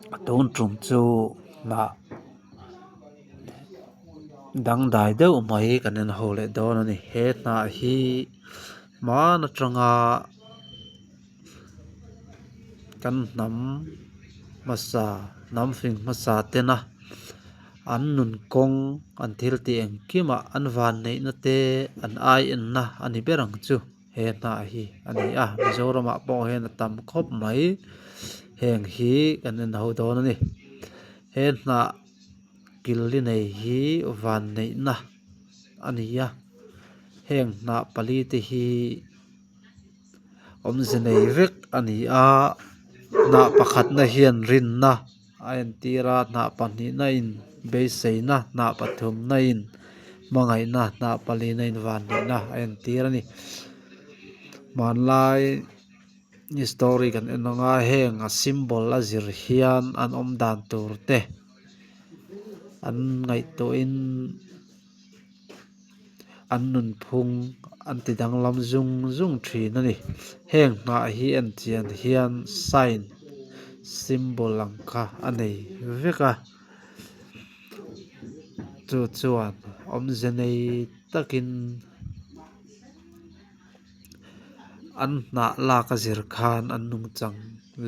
Tun tum chu hnah dangdai deuh mai kan en ho leh dawn a ni he hnah hi hman atanga kan hnam hmasa hnam fing hmasa tena an nun kawng an thil tih engkimah an vanneihna te an aienna a ni ber ang chu. He hnah hi a ni a Mizoramah pawh hian a tam khawp mai heng hi kan en ho dawn a ni he hnah kil li nei hi vanneihna a ni a heng hnah pali te hi awmze nei vek a ni a hnah pakhatna hian rinna a entir a hnah pahnihna in beiseina hnah pathumna in hmangaihna hnah palina in vanneihna a entir a ni hmanlai story kan en ang a heng a symbol a zir hian an awm dan tur te an ngaihtuah in. An nunphung an ti danglam zung zung thin a ni heng hnah hi en chian hian sign symbol ang kha a nei vek a chu chuan awmze nei takin an hnah lak a zir khan an nungchang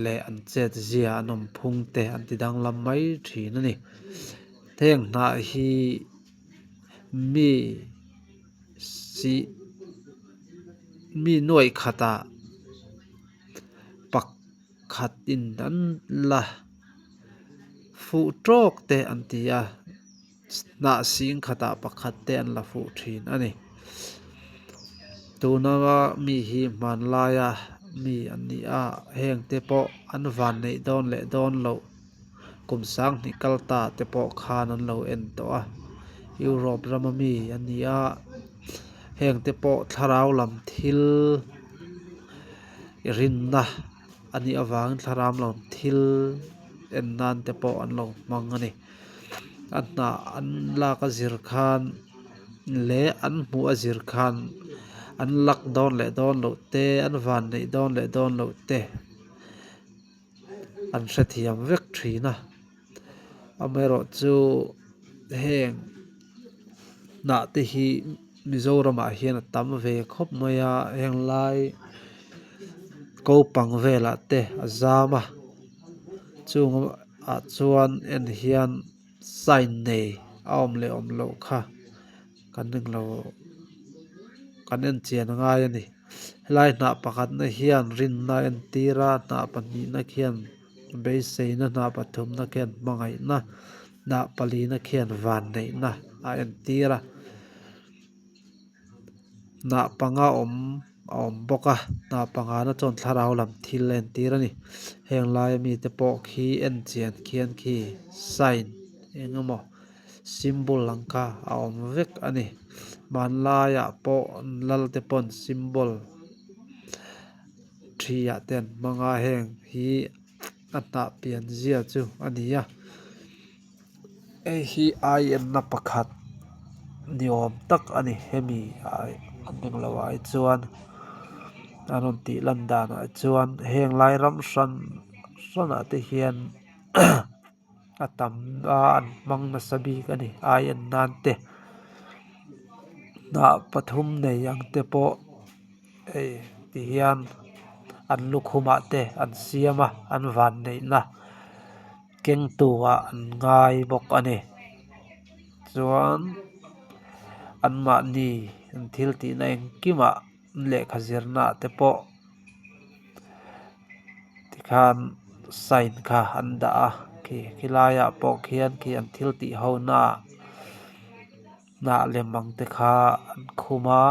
leh an chet zia an awm phung te an ti danglam mai thin a ni heng hnah hi. Mi sih mi nuaih khatah pakhat in an la fuh tawk te an ti a hnah sing khatah pakhat te an la fuh thin a ni tuna mi hi hmanlaia mi an ni a heng te pawh an vanneih dawn leh dawn loh. Kum sanghnih kal ta te pawh khan an lo en tawh a, Europe rama mi a ni a, heng te pawh thlarau lam thil i rinna a nih avangin thlarau lam thil en nan te pawh an lo hmang a ni. A hnah an lak a zir khan leh an hmuh a zir khan an lak dawn leh dawn loh te an vanneih dawn leh dawn loh te. An hrethiam vek thin a amaherawh chu heng hnah te hi Mizoramah hian a tam ve khawp mai a heng lai ko pang velah te a zam a chung ah chuan en hian sign nei a awm leh awm loh kha kan englo kan en chian a ngai a ni. Helai hnah pakhatna hian rinna a entir a hnah pahnihna khian beiseina hnah pathumna khian hmangaihna hnah palina khian vanneihna a entir a hnah panga awm a awm bawk a hnah pangana chuan thlarau lam thil a entir a ni heng laia mite pawh khi en chian khian khi sign eng emaw. Symbol ang kha a awm vek a ni hmanlaiah pawh lal te pawn symbol thi ah te an hmang a heng hi a hnah pian zia chu a ni a hei hi aienna pakhat ni awm tak a ni hemi ah an englo ah hi chuan an rawn tih lan danah chuan heng lai ram hran hranah te hian. A tam a an hmang nasa bik a ni ai en nan te hnah pathum nei ang te pawh hei ti hian an lukhumah te an siam a an vanneihna keng tu ah an ngai bawk a ni chuan anmahni an thil tihna engkimah lehkha zirna ah te pawh. Tikhan sign kha an dah a khi khilaiah pawh khian khi an thil tih ho naah hnah lem ang te kha an khum a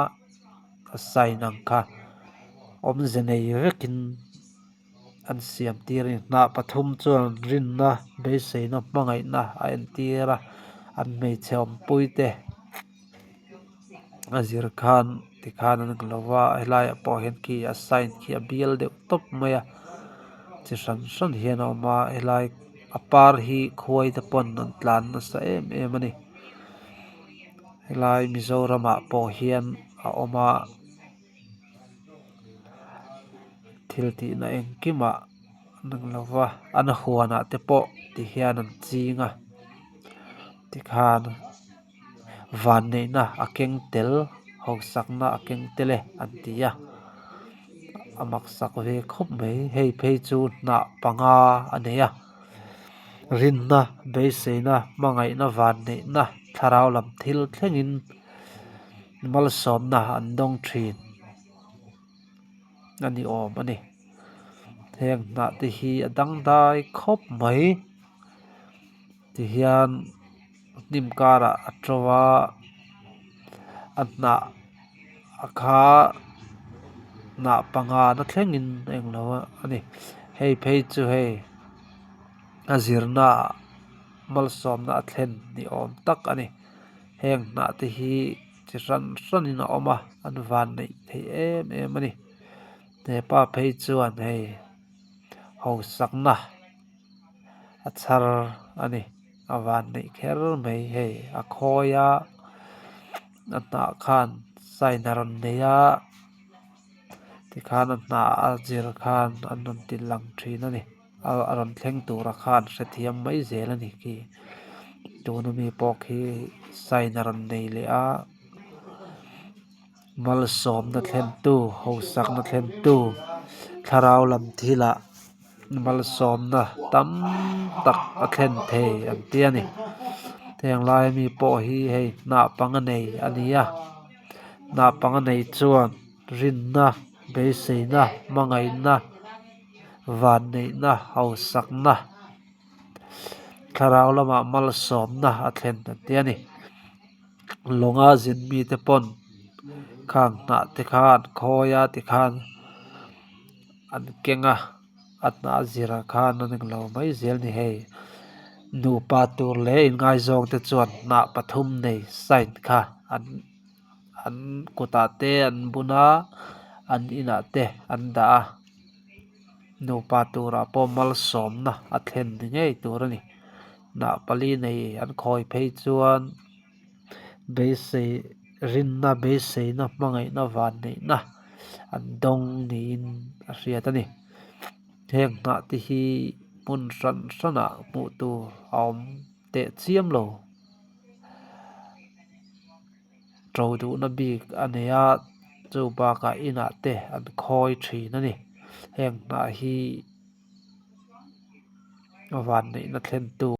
a sign ang kha awmze nei vekin an siam tir a ni hnah pathum chuan rinna beiseina hmangaihna a entir a an hmeichhe awmpui te. A zir khan tikhan an ang lova helaiah pawh hian khi a sign khi a bial deuh tawp mai a chi hran hran hian a awm a helai a par hi khuai te pawn an tlan nasa em em a ni helai Mizoramah pawh hian a awm a thil tihna engkimah. lova an huanah te pawh ti hian an ching a tikhan vanneihna a keng tel hausakna a keng tel e an ti a a maksak ve khawp mai hei phei chu hnah panga a nei a rinna beiseina hmangaihna vanneihna thlarau lam thil thlengin malsawmna an dawng thin. A ni awm a ni heng hnah te hi a dangdai khawp mai ti hian hnim karah a to a a hnah a kha hnah panga na thlengin a englo a ni hei phei chu hei a zirna ah malsawmna a thlen ni awm tak a ni heng hnah te hi. Chi hran hranin a awm a an van neih theih em em a ni hepa phei chuan hei hausakna a chhar a ni a van neih kher mai hei a khawi a a hnah khan sign a rawn nei a tikhan a hnah a zir khan an rawn ti lang thin a ni. A rawn thleng tura khan hrethiam mai zel a ni khi tuna mi pawh khi sign a rawn nei leh a malsawmna thlentu hausakna thlentu thlarau lam thilah malsawmna tam tak a thlen thei an ti a ni heng laia mi pawh hi hei hnah panga nei a ni a hnah panga nei chuan rinna beiseina hmangaihna. Vanneihna hausakna thlarau lamah malsawmna a thlen a ti a ni. Lawnga zin mite pawn khang hnah te kha an khawi a tikhan an keng a a hnah zirah khan an englo mai zel a ni hei. Nupa tur leh inngaizawng te chuan hnah pathum nei sign kha an an kutah te an bun a an inah te an dah a. Nupa turah pawh malsawmna a thlen ni ngei tur a ni. Hnah pali nei an khawi phei chuan beisei rinna beiseina hmangaihna vanneihna an dawng niin a hriat a ni. Heng hnah te hi hmun hran hranah hmuh tur a awm teh chiam lo. To duhna bik a nei a chu bakah inah te an khawi thin a ni heng hnah hi vanneihna thlen tu.